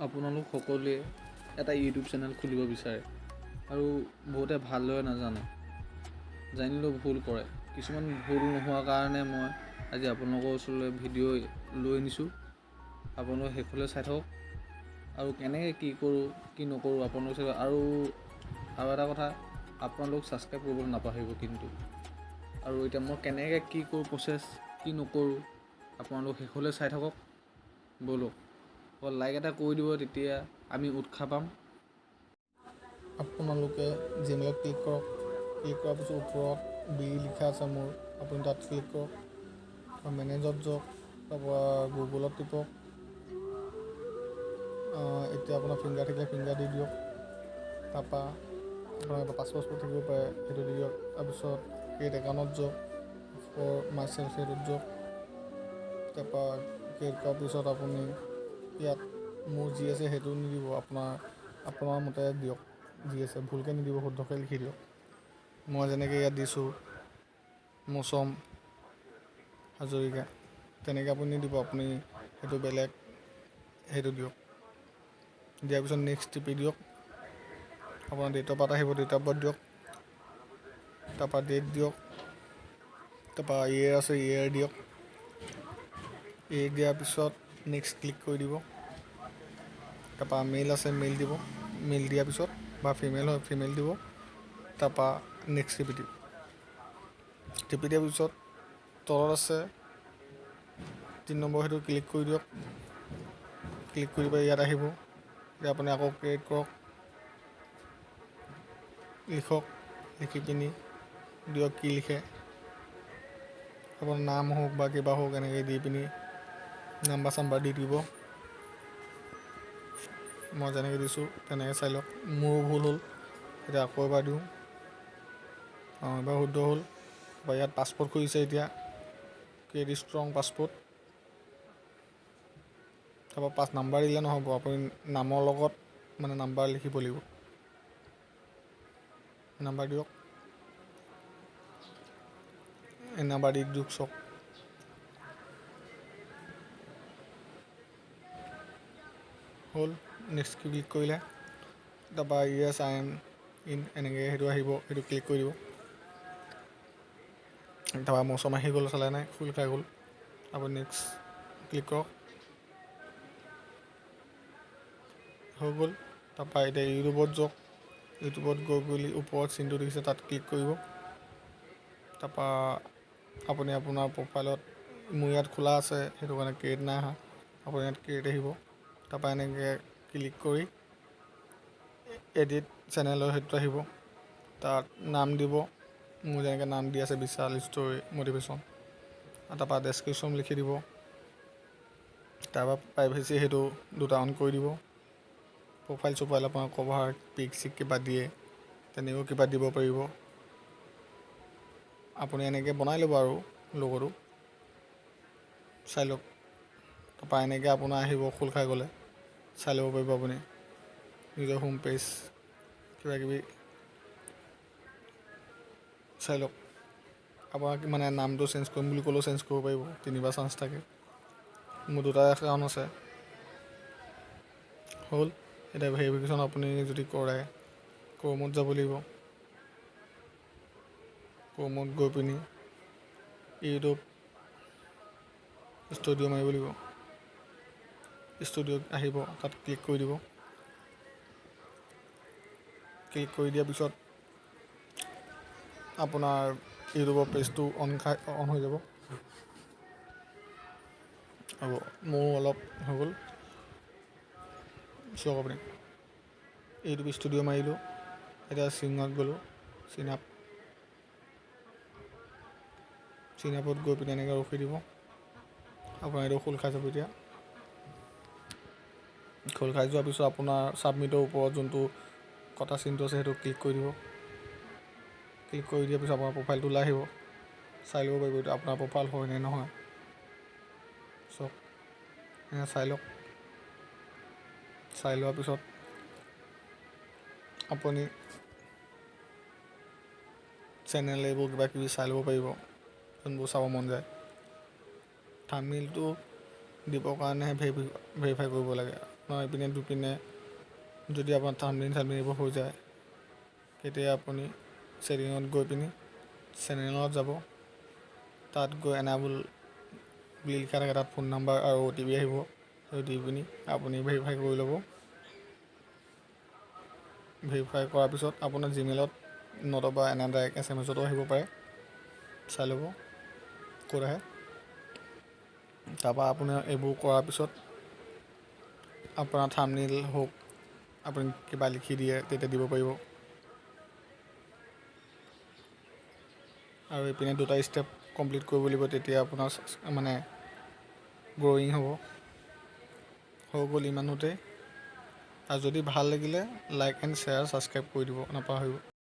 আপোনালোক সকলোৱে এটা ইউটিউব চেনেল খুলিব বিচাৰে আৰু বহুতে ভালদৰে নাজানে, জানিলেও ভুল কৰে। কিছুমান ভুল নোহোৱাৰ কাৰণে মই আজি আপোনালোকৰ ওচৰলৈ ভিডিঅ' লৈ আনিছোঁ। আপোনালোকে শেষলৈ চাই থাকক আৰু কেনেকৈ কি কৰোঁ কি নকৰোঁ আপোনালোক চাই। আৰু আৰু এটা কথা, আপোনালোক ছাবস্ক্ৰাইব কৰিবলৈ নাপাহৰিব কিন্তু। আৰু এতিয়া মই কেনেকৈ কি কৰোঁ, প্ৰচেছ কি নকৰোঁ, আপোনালোক শেষলৈ চাই থাকক। ব'লক, লাইক এটা কৰি দিব, তেতিয়া আমি উৎসাহ পাম। আপোনালোকে জিমেইলত ক্লিক কৰক। ক্লিক কৰাৰ পিছত ওপৰত বি লিখা আছে মোৰ, আপুনি তাত ক্লিক কৰক। মেনেজত যাওক, তাৰপৰা গুগলত টিপক। এতিয়া আপোনাৰ ফিংগাৰ থাকিলে ফিংগাৰ দি দিয়ক। তাৰপৰা আপোনাৰ পাছপ'ৰ্ট থাকিব পাৰে, সেইটো দি দিয়ক। তাৰপিছত ক্ৰিয়েট একাউণ্টত যাওক, ফৰ my self সেইটোত যাওক। তাৰপৰা ক্ৰিয়েট কৰাৰ পিছত আপুনি ইয়াত মোৰ যি আছে সেইটো নিদিব, আপোনাৰ মতে দিয়ক। যি আছে ভুলকৈ নিদিব, শুদ্ধকৈ লিখি দিয়ক। মই যেনেকৈ ইয়াত দিছোঁ মৌচম হাজৰিকা, তেনেকৈ আপুনি নিদিব, আপুনি সেইটো বেলেগ সেইটো দিয়ক। দিয়াৰ পিছত নেক্সট টিপি দিয়ক। আপোনাৰ ডেট অফ বাৰ্থ আহিব, ডেট অফ বাৰ্থ দিয়ক। তাৰপৰা ডেট দিয়ক, তাৰপৰা ইয়েৰ আছে, ইয়েৰ দিয়ক। ইয়েৰ দিয়াৰ পিছত নেক্সট ক্লিক কৰি দিব। তাৰপৰা মেইল আছে, মেইল দিব। মেইল দিয়াৰ পিছত বা ফিমেল হয় ফিমেল দিব। তাৰপৰা নেক্সট টিপি দিব। টিপি দিয়াৰ পিছত তলত আছে 3 নম্বৰ, সেইটো ক্লিক কৰি দিয়ক। ক্লিক কৰি পেলাই ইয়াত আহিব। এতিয়া আপুনি আকৌ ক্ৰিয়েট কৰক, লিখক, লিখি পিনি দিয়ক কি লিখে, আপোনাৰ নাম হওক বা কিবা হওক, এনেকৈ দি পিনি নাম্বাৰ চাম্বাৰ দি দিব। মই যেনেকৈ দিছোঁ তেনেকৈ চাই লওক। মোৰো ভুল হ'ল, এতিয়া আকৌ এবাৰ দিওঁ। অঁ, এবাৰ শুদ্ধ হ'ল। বা ইয়াত পাছপ'ৰ্ট খুজিছে, এতিয়া ক্ৰিয়েট ষ্ট্ৰং পাছপ'ৰ্ট। তাৰপৰা 5 নাম্বাৰ দিলে নহ'ব, আপুনি নামৰ লগত মানে নাম্বাৰ লিখিব লাগিব। নাম্বাৰ দিয়ক, এই নাম্বাৰ দি দিয়ক চব। হ'ল, নেক্সট ক্লিক কৰিলে তাৰপৰা য়েছ I am in এনেকৈ সেইটো আহিব, সেইটো ক্লিক কৰি দিব। তাৰপৰা মৌচম আহি গ'ল, চালে নাই, খোল খাই গ'ল। আপুনি নেক্সট ক্লিক কৰক, হৈ গ'ল। তাৰপৰা এতিয়া ইউটিউবত যাওক। ইউটিউবত গৈ গ'লি ওপৰত চিনটো দেখিছে, তাত ক্লিক কৰিব। তাৰপৰা আপুনি আপোনাৰ প্ৰফাইলত, মোৰ ইয়াত খোলা আছে সেইটো কাৰণে ক্ৰিয়েট নাই অহা, আপুনি ইয়াত ক্ৰিয়েট আহিব। তাৰপৰা এনেকৈ ক্লিক কৰি এডিট চেনেলৰ সেইটো আহিব, তাত নাম দিব। মোৰ যেনেকৈ নাম দি আছে বিশাল ষ্টৰী মটিভেশ্যন। তাৰপৰা ডেছক্ৰিপশ্যন লিখি দিব। তাৰপৰা প্ৰাইভেচি সেইটো দুটা অন কৰি দিব। প্ৰফাইল চোফাইল আপোনাৰ কভাৰ পিক চিক কিবা দিয়ে, তেনেকৈও কিবা দিব পাৰিব। আপুনি এনেকৈ বনাই ল'ব আৰু লগতো চাই লওক। তাৰপৰা এনেকৈ আপোনাৰ আহিব, খোল খাই গ'লে চাই ল'ব পাৰিব আপুনি নিজৰ হোম পেজ কিবাকিবি চাই লওক। আপোনাক মানে নামটো চেঞ্জ কৰিম বুলি ক'লেও চেঞ্জ কৰিব পাৰিব, তিনিবাৰ চান্স থাকে। মোৰ দুটা একাউণ্ট আছে। হ'ল, এতিয়া ভেৰিফিকেশ্যন আপুনি যদি কৰে ক্ৰ'মত যাব লাগিব। ক্ৰ'মত গৈ পিনি ইউটিউব ষ্টুডিঅ' মাৰিব লাগিব। ষ্টুডিঅ'ত আহিব, তাত ক্লিক কৰি দিব। ক্লিক কৰি দিয়াৰ পিছত আপোনাৰ ইউটিউবৰ পেজটো অন হৈ যাব। হ'ব, মোৰো অলপ হৈ গ'ল। চাওক, আপুনি ইউটিউব ষ্টুডিঅ' মাৰিলোঁ, এতিয়া চিঙত গ'লোঁ, চিন আপত গৈ পিনি এনেকৈ ৰখি দিব। আপোনাৰ এইটো খোল খাই যাব। এতিয়া খোল খাই যোৱাৰ পিছত আপোনাৰ ছাবমিটৰ ওপৰত যোনটো কটা চিনটো আছে সেইটো ক্লিক কৰি দিব। ক্লিক কৰি দিয়াৰ পিছত আপোনাৰ প্ৰফাইলটো ওলাই আহিব, চাই ল'ব পাৰিব এইটো আপোনাৰ প্ৰফাইল হয় নে নহয়। চাওক, এনেকৈ চাই লওক। চাই লোৱাৰ পিছত আপুনি চেনেল এইবোৰ কিবা কিবি চাই ল'ব পাৰিব, যোনবোৰ চাব মন যায়। থাম্বনেইলটো দিবৰ কাৰণেহে ভেৰিফাই কৰিব লাগে। আপোনাৰ এইপিনে দুপিনে যদি আপোনাৰ থাম্বনেইল চাম্বনেইল এইবোৰ হৈ যায়, তেতিয়া আপুনি ছেটিঙত গৈ পিনি চেনেলত যাব। তাত গৈ এনাবল বুলি লিখা থাকে, তাত ফোন নাম্বাৰ আৰু অ'টিপি আহিব। সেইটো দি পিনি আপুনি ভেৰিফাই কৰি ল'ব। ভেৰিফাই কৰাৰ পিছত আপোনাৰ জিমেইলত নতুবা এনে ডাইৰেক্ট এছএমএছতো আহিব পাৰে, চাই ল'ব ক'ত আহে। তাৰপৰা আপোনাৰ এইবোৰ কৰাৰ পিছত আপোনাৰ থাম্বনেইল হওক, আপুনি কিবা লিখি দিয়ে তেতিয়া দিব পাৰিব। আৰু এইপিনে দুটা ষ্টেপ কমপ্লিট কৰিব লাগিব, তেতিয়া আপোনাৰ মানে গ্ৰ'য়িং হ'ব। হৈ গ'ল ইমানতে। আৰু যদি ভাল লাগিলে লাইক এণ্ড শ্বেয়াৰ, ছাবস্ক্ৰাইব কৰি দিব নাপাহৰিব।